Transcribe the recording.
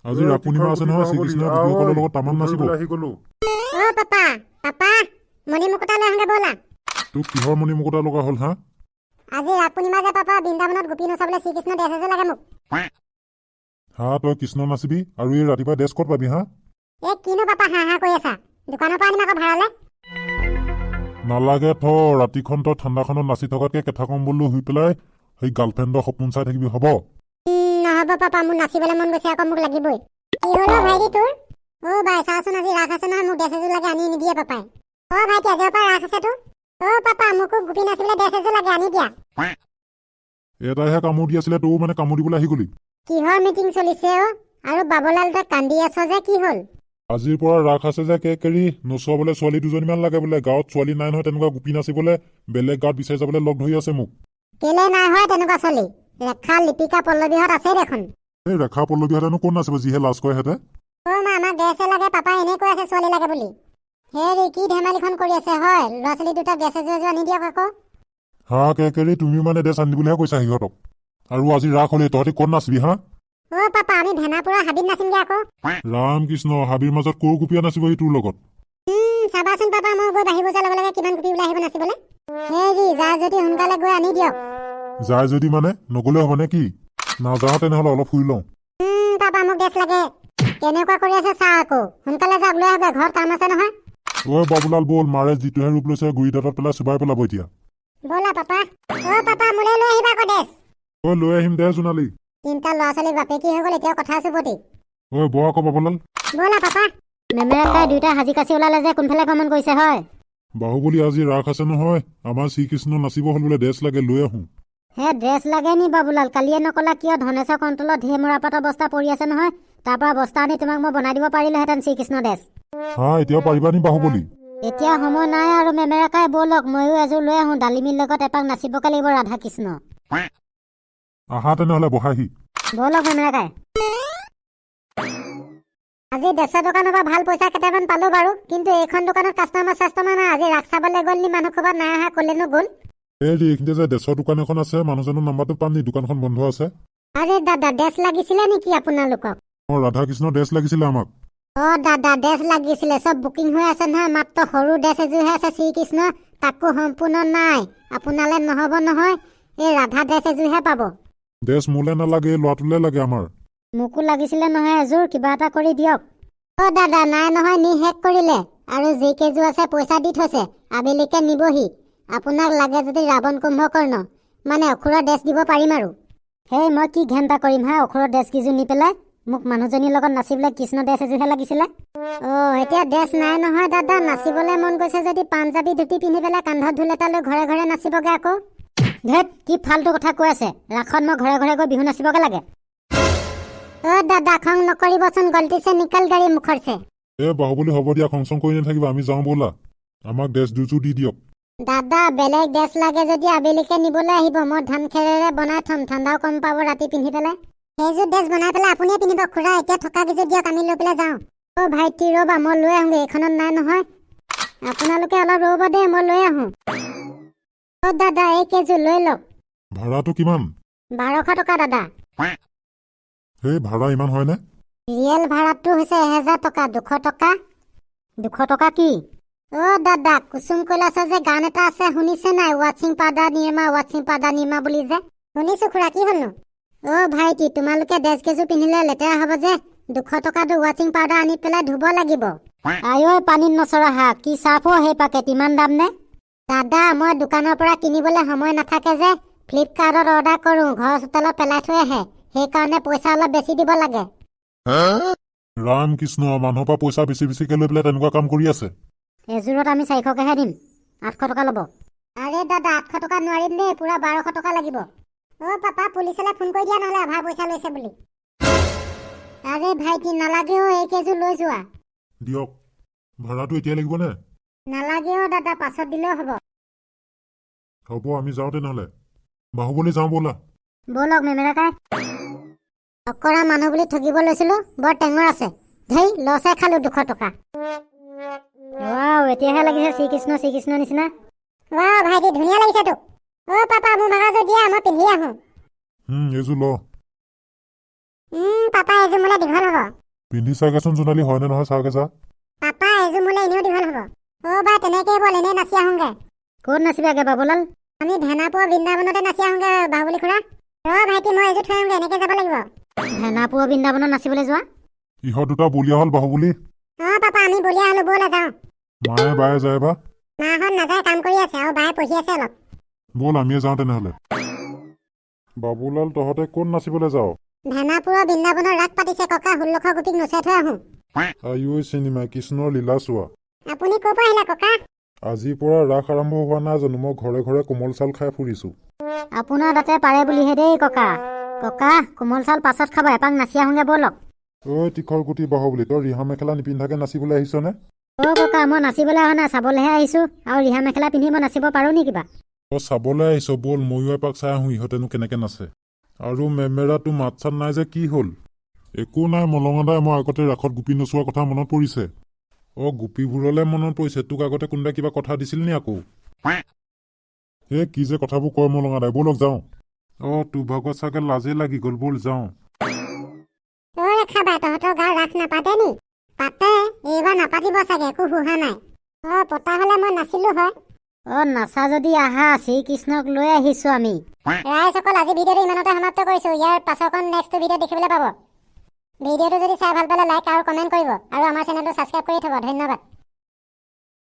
আজি ৰাস পূৰ্ণিমা আছে নহয়, শ্ৰীকৃষ্ণই গোপীসকলৰ লগত তামাম নাচিব। আহি গলো। অ পাপা, পাপা, মণি মুকুতা লৈ আহোঁগে ব'লা। তোক কিহৰ মণি মুকুতা লগা হ'ল হা? আজি ৰাস পূৰ্ণিমা যে পাপা, বৃন্দাবনত গোপী নচাবলৈ শ্ৰীকৃষ্ণ ড্ৰেছ এযোৰ লাগে মোক। হা, তই কৃষ্ণ নাচিবি আৰু এই ৰাতিপুৱা ড্ৰেছ ক'ত পাবি হা? এই কিনো পাপা, হা হা কৰি আছা? দোকানৰ পৰা আনিম আকৌ ভাড়ালে। নালাগে থ, ৰাতিখন তই ঠাণ্ডাখনত নাচি থকাতকৈ কেঁথা কম্বল লৈ শুই পেলাই সেই গাৰ্লফ্ৰেণ্ডৰ সপোন চাই থাকিবি, হ'ব? নহ'ব পাপা, মোৰ নাচিবলৈ মন গৈছে আকৌ, মোক লাগিবই। কি হ'ল অ ভাইটি তোৰ? অ বাই, চাচোন, আজি ৰাস আছে নহয়, মোক ড্ৰেছ এযোৰ লাগে, আনি নিদিয়ে পাপাই। অ ভাইটি, আজিৰ পৰা ৰাস আছে তোৰ। অ পাপা, মোকো গোপী নাচিবলৈ ড্ৰেছ এযোৰ লাগে, আনি দিয়া। এটাইহে কামোৰ দি আছিলে, তয়ো মানে কামোৰ দিবলৈ আহি গ'লি। কিহৰ মিটিং চলিছে অ? আৰু বাবুলাল, তই কান্দি আছ যে, কি হ'ল? আজিৰ পৰা ৰাস আছে যে কেৰি, নচুৱাবলৈ ছোৱালী দুজনীমান লাগে বোলে। গাঁৱত ছোৱালী নাই নহয় তেনেকুৱা গোপী নাচিবলৈ, বেলেগ গাঁৱত বিচাৰি যাবলৈ লগ ধৰি আছে মোক। কেলে নাই হয় তেনেকুৱা ছোৱালী? ৰেখা, লিপিকা, পল্লৱীহঁত আছেই দেখোন। এই ৰেখা পল্লৱীহঁতেনো ক'ত নাচিব, যিহে লাজ কৰে সিহঁতে। অ মা, আমাক ড্ৰেছহে লাগে, পাপাই এনেই কৈ আছে ছোৱালী লাগে বুলি। হেৰি, কি ধেমালিখন কৰি আছে হয়? ল'ৰা ছোৱালী দুটাক ড্ৰেছ এযোৰ এযোৰ আনি দিয়ক আকৌ। হা কেৰি, তুমিও মানে ড্ৰেছ আনি দিবলৈহে কৈছা সিহঁতক। আৰু আজি ৰাস হ'লেই তহঁতি ক'ত নাচিবি হা? অ পাপা, আমি ভেনাপুৰৰ হাবিত নাচিমগে আকৌ। ৰাম কৃষ্ণ, হাবিৰ মাজত ক'ৰ গোপীয়া নাচিবহি তোৰ লগত? চাবাচোন পাপা, মই গৈ বাঢ়ি বজাৰ লগে লগে কিমান গোপী ওলাই আহিব নাচিবলৈ। হেৰি, যায় যদি সোনকালে গৈ আনি দিয়ক। যায় যদি মানে নগ'লে হ'ব নে কি? নাযাওঁ তেনেহ'লে, অলপ শুই লওঁ। পাপা, মোক ড্ৰেছ লাগে। কেনেকুৱা কৰি আছে চা আকৌ। সোনকালে যাওক, লৈ আহকগৈ, ঘৰত কাম আছে নহয়। ঐ বাবুলাল, ব'ল, মাৰে যিটোহে ৰূপ লৈছে, গুৰি দাঁতত পেলাই চোবাই পেলাব এতিয়া। ব'লা পাপা। অ পাপা, মোলৈ লৈ আহিবা আকৌ ড্ৰেছ। ঐ, লৈ আহিম দে জোনালী। তিনিটা ল'ৰা ছোৱালীৰ বাপে কি হৈ গ'ল, এতিয়াও কথা চুপতি। ঐ, বৰ আকৌ বাবুলাল। ব'লা পাপা। মেমেৰাকাই দুয়োটা সাজি কাচি ওলালে যে, কোনফালে গমন কৰিছে হয়? বাহুবলী, আজি ৰাস আছে নহয়, আমাৰ শ্ৰীকৃষ্ণ নাচিব হ'ল বোলে, ড্ৰেছ লাগে, লৈ আহোঁ। হে, ড্ৰেছ লাগে নি বাবুলাল? কালিয়ে নকলা কিয়? ধনেশ্বৰ কণ্ট্ৰলত ঢেৰ মৰাপাটৰ বস্তা পৰি আছে নহয়, তাৰ পৰা বস্তা আনি তোমাক মই বনাই দিব পাৰিলোহেঁতেন শ্ৰীকৃষ্ণ ড্ৰেছ। হা, এতিয়াও পাৰিবা নি বাহুবলী? এতিয়া সময় নাই আৰু মেমেৰাকাই, ব'লক, ময়ো এযোৰ লৈ আহোঁ। ডালিমীৰ লগত এপাক নাচিবকে লাগিব ৰাধা কৃষ্ণ। আহা তেনেহ'লে, বহাহি। ব'লক মেমেৰাকাই। আজি ড্ৰেছৰ দোকানৰ পৰা ভাল পইচা কেইটামান পালো বাৰু, কিন্তু এইখন দোকানত কাষ্টমাৰ চাষ্টমাৰ নাই। আজি ৰাস চাবলৈ গ'ল নি মানুহ ক'ৰবাত? নাই অহা, ক'লেনো গ'ল? এই এইখিনিতে যে ড্ৰেছৰ দোকান এখন আছে, মানুহজনৰ নাম্বাৰটো পাম নি? দোকানখন বন্ধ আছে। আৰে দাদা, ড্ৰেছ লাগিছিলে নেকি আপোনালোকক? অঁ, ৰাধা কৃষ্ণৰ ড্ৰেছ লাগিছিলে আমাক। অ দাদা, ড্ৰেছ লাগিছিলে? চব বুকিং হৈ আছে নহয়। মাত্ৰ সৰু ড্ৰেছ এযোৰহে আছে শ্ৰীকৃষ্ণ, তাকো সম্পূৰ্ণ নাই। আপোনালে নহ'ব নহয়, এই ৰাধা ড্ৰেছ এযোৰহে পাব। ড্ৰেছ মোলৈ নালাগে, এই ল'ৰাটোলৈ লাগে আমাৰ। মোকো লাগিছিলে নহয় এযোৰ, কিবা এটা কৰি দিয়ক। অ দাদা, নাই নহয়, নি শেষ কৰিলে। আৰু যি কেইযোৰ আছে পইচা দি থৈছে, আবেলিকে নিবহি। আপোনাক লাগে যদি ৰাৱণ, কুম্ভকৰ্ণ মানে অসুৰৰ ড্ৰেছ দিব পাৰিম আৰু। হেই, মই কি ঘেণ্টা কৰিম হা অসুৰৰ ড্ৰেছ কেইযোৰ নি পেলাই? মোক মানুহজনীৰ লগত নাচিবলৈ কৃষ্ণ ড্ৰেছ এযোৰহে লাগিছিলে। অ, এতিয়া ড্ৰেছ নাই নহয় দাদা। নাচিবলৈ মন গৈছে যদি পাঞ্জাবী ধুতি পিন্ধি পেলাই কান্ধত ঢোল এটা লৈ ঘৰে ঘৰে নাচিবগে আকৌ। ধেত, কি ফাল্টু কথা কৈ আছে? ৰাসত মই ঘৰে ঘৰে গৈ বিহু নাচিবগে লাগে? অ দাদা, খং নকৰিবচোন, गलती से निकल गई মুখৰ से। এ বাহুবলী, হ'ব দিয়া, খং চং কৰি নাথাকিবা, আমি যাওঁ ব'লা। আমাক ড্ৰেছ দুযোৰ দি দিয়ক। দাদা, বেলেগ ড্ৰেছ লাগে যদি আবেলিকে নিবলৈ আহিব। মই ধান খেৰেৰে বনাই থ'ম, ঠাণ্ডাও কম পাব ৰাতি পিন্ধি পেলাই। সেইযোৰ ড্ৰেছ বনাই পেলাই আপুনিয়ে পিন্ধিব খুৰা। এতিয়া থকা কেইযোৰ দিয়ক, আমি লৈ পেলাই যাওঁ। অ ভাইটি, ৰ'বা, মই লৈ আহোঁগৈ, এইখনত নাই নহয়। আপোনালোকে অলপ ৰ'ব দেই, মই লৈ আহোঁ। অ দাদা, এই কেইযোৰ লৈ লওক। ভাড়াটো কিমান? 1200 টকা দাদা। সেই ভাড়া ইমান হয়নে? ৰিয়েল ভাড়াটো হৈছে 1000 টকা। 200 টকা, 200 টকা কি? অ দাদা, কুচুম কৈলাশৰ যে গান এটা আছে, শুনিছে নাই? ৱাশ্বিং পাউডাৰ নিৰ্মা, ৱাশ্বিং পাউডাৰ নিৰ্মা বুলি যে। শুনিছো খুৰা, কি হ'লনো? অ ভাইটি, তোমালোকে ড্ৰেছ কেইযোৰ পিন্ধিলে লেতেৰা হ'ব যে, 200 টকাটো ৱাশ্বিং পাউডাৰ আনি পেলাই ধুব লাগিব। আঐ, পানীত নচৰা শাক, কি চাৰ্ফ অ সেই পাকেট, ইমান দাম নে? দাদা, মই দোকানৰ পৰা কিনিবলৈ সময় নাথাকে যে, ফ্লিপকাৰ্টত অৰ্ডাৰ কৰোঁ, ঘৰৰ চোতালত পেলাই থৈ আহে, সেইকাৰণে পইচা অলপ বেছি দিব লাগে। ৰাম কৃষ্ণ, মানুহৰ পৰা পইচা বেছি বেছিকে লৈ পেলাই তেনেকুৱা কাম কৰি আছে। এযোৰত আমি 400কেহে দিম, 800 টকা ল'ব। আৰে দাদা, 800 টকা নোৱাৰিম দেই, পূৰা 1200 টকা লাগিব। অ' পাপা, পুলিচলৈ ফোন কৰি দিয়া নহ'লে, অভাৰ পইচা লৈছে বুলি। আৰে ভাইটি, নালাগে অ', এইকেইযোৰ লৈ যোৱা। দিয়ক। ভাড়াটো এতিয়াই লাগিবনে? নালাগে অ' দাদা, পাছত দিলেও হ'ব। হ'ব, আমি যাওঁ তেনেহ'লে। বাহুবলী, যাওঁ ব'লা। ব'লক মেমেৰাকাই। অকৰা মানুহ বুলি ঠগিব লৈছিলো, বৰ টেঙৰ আছে। ধেই, লছে খালো 200 টকা। ৱাও, এতিয়াহে লাগিছে শ্ৰীকৃষ্ণ শ্ৰীকৃষ্ণ নিচিনা। ৱাও ভাইটি, ধুনীয়া লাগিছে তোক। অ' পাপা, মোৰ ভাড়াযোৰ দিয়া, মই পিন্ধি আহোঁ। এইযোৰ ল। পাপা, এযোৰ মোলে দীঘল হ'ব। পিন্ধি চাগেচোন জোনালী, হয়নে নহয় চাগে যা। পাপা, এযোৰ মোলে এনেও দীঘল হ'ব। অ' বা, তেনেকেই ব'ল, এনেই নাচি আহোঁগে। ক'ত নাচিবাগে বাবুলাল? আমি ভেনাপুৰ বৃন্দাবনতে নাচি আহোঁগে বাহুবলী খুৰা। ৰ ভাইটি, মই এযোৰ থৈ আহোঁগে, এনেকে যাব লাগিব। ভেনাপুৰ বৃন্দাবনত নাচিবলৈ যোৱা? ইহঁত দুটা বলিয়া হ'ল বাহুবলী। অ' পাপা, আমি বলিয়া হ'লো, ব'লা যাওঁ। মায়ে বায়ে যায় বা? মাহঁত নাযায়, কাম কৰি আছে আৰু বায়ে পঢ়ি আছে অলপ। ব'ল, আমিয়ে যাওঁ তেনেহ'লে। বাবুলাল, তহঁতে ক'ত নাচিবলৈ যাৱ? ভেনাপুৰৰ বৃন্দাবনৰ ৰাস পাতিছে ককা, 16শ গোপীক নচুৱাই থৈ আহোঁ। আইঐ চিনেমা, কৃষ্ণৰ লীলা চোৱা। আপুনি ক'ৰ পৰা আহিলে ককা? আজিৰ পৰা ৰাস আৰম্ভ হোৱা নাই জানো? মই ঘৰে ঘৰে কোমল চাউল খাই ফুৰিছোঁ। আপোনাৰ তাতে পাৰে বুলিহে দেই ককা। ককা, কোমল চাউল পাছত খাব, এপাক নাচি আহোঁগে ব'লক। ঐ তীখৰ গুটি বাহুবলী, তই ৰিহা মেখেলা নিপিন্ধাকে নাচিবলৈ আহিছনে? অ' ককা, মই নাচিবলৈ অহা নাই, চাবলৈহে আহিছোঁ। আৰু ৰিহা মেখেলা পিন্ধি মই নাচিব পাৰোঁ নি কিবা? তই চাবলৈ আহিছ? ব'ল, ময়ো এপাক চাই আহোঁ ইহঁতেনো কেনেকে নাচে। আৰু মেমেৰাটো মাত চাত নাই যে, কি হ'ল? একো নাই মলঙাদাই, মই আগতে ৰাসত গোপী নচোৱাৰ কথা মনত পৰিছে। অ', গোপীবোৰলে মনত পৰিছে। তোক আগতে কোনোবাই কিবা কথা দিছিল নি আকৌ? হে, কি যে কথাবোৰ কয় মলঙাদাই, ব'লক যাওঁ। অ' তোৰ ভাগত চাগে লাজেই লাগি গ'ল, ব'ল যাওঁ। অ' ৰেখা বা, তহঁতৰ গাঁৱত ৰাস নাপাতে নি? পাতে, এইবাৰ নাপাতিব চাগে, একো সোহা নাই। অ' পতা হ'লে মই নাচিলো হয়। অ' নাচা যদি আহা, শ্ৰীকৃষ্ণক লৈ আহিছো আমি। ৰাইজসকল, আজি ভিডিঅ'টো ইমানতে সমাপ্ত কৰিছোঁ। ইয়াৰ পাছৰখন নেক্সট ভিডিঅ' দেখিবলৈ পাব। ভিডিঅ'টো যদি চাই ভাল পালে লাইক আৰু কমেণ্ট কৰিব আৰু আমাৰ চেনেলটো ছাবস্ক্ৰাইব কৰি থ'ব। ধন্যবাদ।